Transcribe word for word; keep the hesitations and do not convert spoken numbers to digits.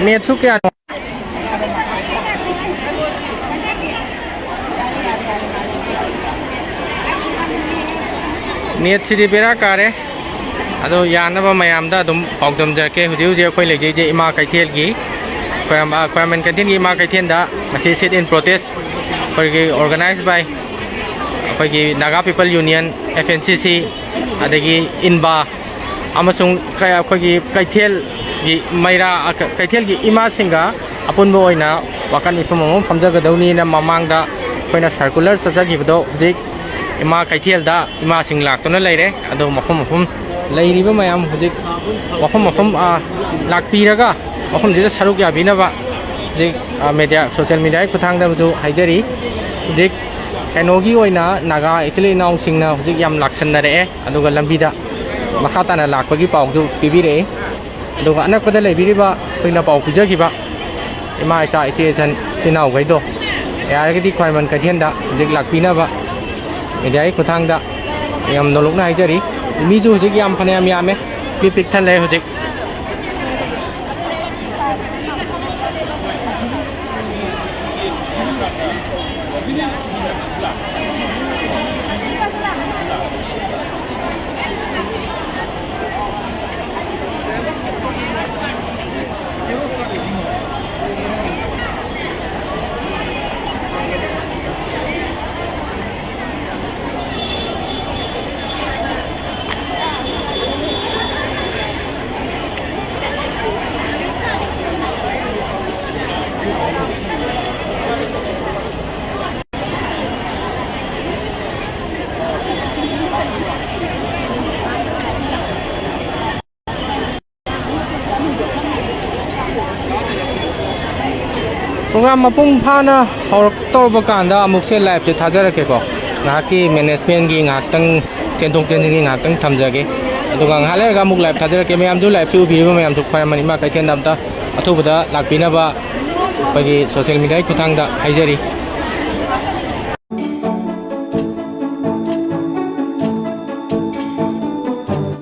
ꯃꯦꯠꯁꯨ ꯀꯌꯥ ꯅꯦꯠꯁꯤꯗꯤ ꯕꯦꯔꯥ ꯀꯥꯔꯦ꯫ ꯑꯗꯣ ꯌꯥꯅꯕ ꯃꯌꯥꯝꯗ ꯑꯗꯨꯝ ꯄꯥꯎꯗꯝꯖꯔꯛꯀꯦ꯫ ꯍꯧꯖꯤꯛ ꯍꯧꯖꯤꯛ ꯑꯩꯈꯣꯏ ꯂꯩꯖꯩꯁꯦ ꯏꯃꯥ ꯀꯩꯊꯦꯜꯒꯤ, ꯈ꯭ꯋꯥꯏꯔꯝ-, ꯑ, ꯈ꯭ꯋꯥꯏꯔꯝꯕꯟ ꯀꯩꯊꯦꯜꯒꯤ ꯏꯃꯥ ꯀꯩꯊꯦꯜꯗ ꯉꯁꯤ sit in protest ꯑꯩꯈꯣꯏꯒꯤ organized by ꯑꯩꯈꯣꯏꯒꯤ Naga People Union, F N C C, ꯑꯗꯒꯤ ꯏꯟꯕꯥ ꯑꯃꯁꯨꯡ ꯀ-, ꯑꯩꯈꯣꯏꯒꯤ ꯀꯩꯊꯦꯜꯒꯤ ꯃꯩꯔꯥ, ꯑ, ꯀ-, ꯀꯩꯊꯦꯜꯒꯤ ꯏꯃꯥꯁꯤꯡꯒ ꯑꯄꯨꯟꯕ ꯑꯣꯏꯅ ꯋꯥꯀꯠ ꯃꯤꯐꯝ ꯑꯃ ꯐꯝꯖꯒꯗꯧꯅꯤꯅ ꯃꯃꯥꯡꯗ ꯑꯩꯈꯣꯏꯅ circular ꯆꯠꯆꯈꯤꯕꯗꯣ ꯍꯧꯖꯤꯛ ꯏꯃꯥ ꯀꯩꯊꯦꯜꯗ ꯏꯃꯥꯁꯤꯡ ꯂꯥꯛꯇꯨꯅ ꯂꯩꯔꯦ꯫ ꯑꯗꯣ ꯃꯐꯝ ꯃꯐꯝ ꯂꯩꯔꯤꯕ ꯃꯌꯥꯝ ꯍꯧꯖꯤꯛ ꯃꯐꯝ ꯃꯐꯝ, ꯑ, ꯂꯥꯛꯄꯤꯔꯒ ꯃꯐꯝꯁꯤꯗ ꯁꯔꯨꯛ ꯌꯥꯕꯤꯅꯕ ꯍꯧꯖꯤꯛ, ꯑ, media, social mediaꯒꯤ ꯈꯨꯠꯊꯥꯡꯗꯕꯨꯁꯨ ꯍꯥꯏꯖꯔꯤ꯫ ꯍꯧꯖꯤꯛ ꯀꯩꯅꯣꯒꯤ ꯑꯣꯏꯅ ꯅꯥꯒꯥ ꯏꯆꯤꯜ ꯏꯅꯥꯎꯁꯤꯡꯅ ꯍꯧꯖꯤꯛ ꯌꯥꯝ ꯂꯥꯛꯁꯟꯅꯔꯛꯑꯦ, ꯑꯗꯨꯒ ꯂꯝꯕꯤꯗ ꯃꯈꯥ ꯇꯥꯅ ꯂꯥꯛꯄꯒꯤ ꯄꯥꯎꯁꯨ ꯄꯤꯕꯤꯔꯛꯏ꯫ ꯑꯗꯨꯒ ꯑꯅꯛꯄꯗ ꯂꯩꯕꯤꯔꯤꯕ ꯑꯩꯈꯣꯏꯅ ꯄꯥꯎ ꯄꯤꯖꯈꯤꯕ ꯏꯃꯥ, ꯏꯆꯥ, ꯏꯆꯦ, ꯏꯆꯟ, ꯏꯆꯤꯟ ꯏꯅꯥꯎꯈꯩꯗꯣ ꯌꯥꯔꯒꯗꯤ ꯈ꯭ꯋꯥꯏꯔꯝꯕꯟ ꯀꯩꯊꯦꯜꯗ ꯍꯧꯖꯤꯛ ꯂꯥꯛꯄꯤꯅꯕ mediaꯒꯤ ꯈꯨꯠꯊꯥꯡꯗ ꯌꯥꯝ ꯅꯣꯂꯨꯛꯅ ꯍꯥꯏꯖꯔꯤ꯫ ꯃꯤꯁꯨ ꯍꯧꯖꯤꯛ ꯌꯥꯝ ꯐꯅꯌꯥꯝ ꯌꯥꯝꯃꯦ, ꯄꯤꯛ ꯄꯤꯛ ꯊꯜꯂꯦ ꯍꯧꯖꯤꯛ꯫ ꯄ꯭ꯔꯣꯒ꯭ꯔꯥꯝ ꯃꯄꯨꯡ ꯐꯥꯅ ꯍꯧꯔꯛꯇꯧꯔꯕ ꯀꯥꯟꯗ ꯑꯃꯨꯛꯁꯦ ꯂꯥꯏꯞꯁꯦ ꯊꯥꯖꯔꯛꯀꯦꯀꯣ꯫ ꯉꯥꯏꯍꯥꯛꯀꯤ ꯃꯦꯅꯦꯖꯃꯦꯟꯒꯤ ꯉꯥꯏꯍꯥꯛꯇꯪ, ꯆꯦꯟꯊꯣꯛ ꯆꯦꯟꯁꯤꯟꯒꯤ ꯉꯥꯏꯍꯥꯛꯇꯪ ꯊꯝꯖꯒꯦ꯫ ꯑꯗꯨꯒ ꯉꯥꯏꯍꯥꯛ ꯂꯩꯔꯒ ꯑꯃꯨꯛ ꯂꯥꯏꯞ ꯊꯥꯖꯔꯛꯀꯦ꯫ ꯃꯌꯥꯝꯁꯨ ꯂꯥꯏꯞꯁꯤ ꯎꯕꯤꯔꯤꯕ ꯃꯌꯥꯝꯁꯨ ꯈ꯭ꯋꯥꯏꯔꯝꯕꯟ ꯏꯃꯥ ꯀꯩꯊꯦꯜꯗ ꯑꯝꯇ ꯑꯊꯨꯕꯗ ꯂꯥꯛꯄꯤꯅꯕ ꯑꯩꯈꯣꯏꯒꯤ ꯁꯣꯁꯦꯜ ꯃꯦꯗꯤꯌꯥꯒꯤ ꯈꯨꯠꯊꯥꯡꯗ ꯍꯥꯏꯖꯔꯤ꯫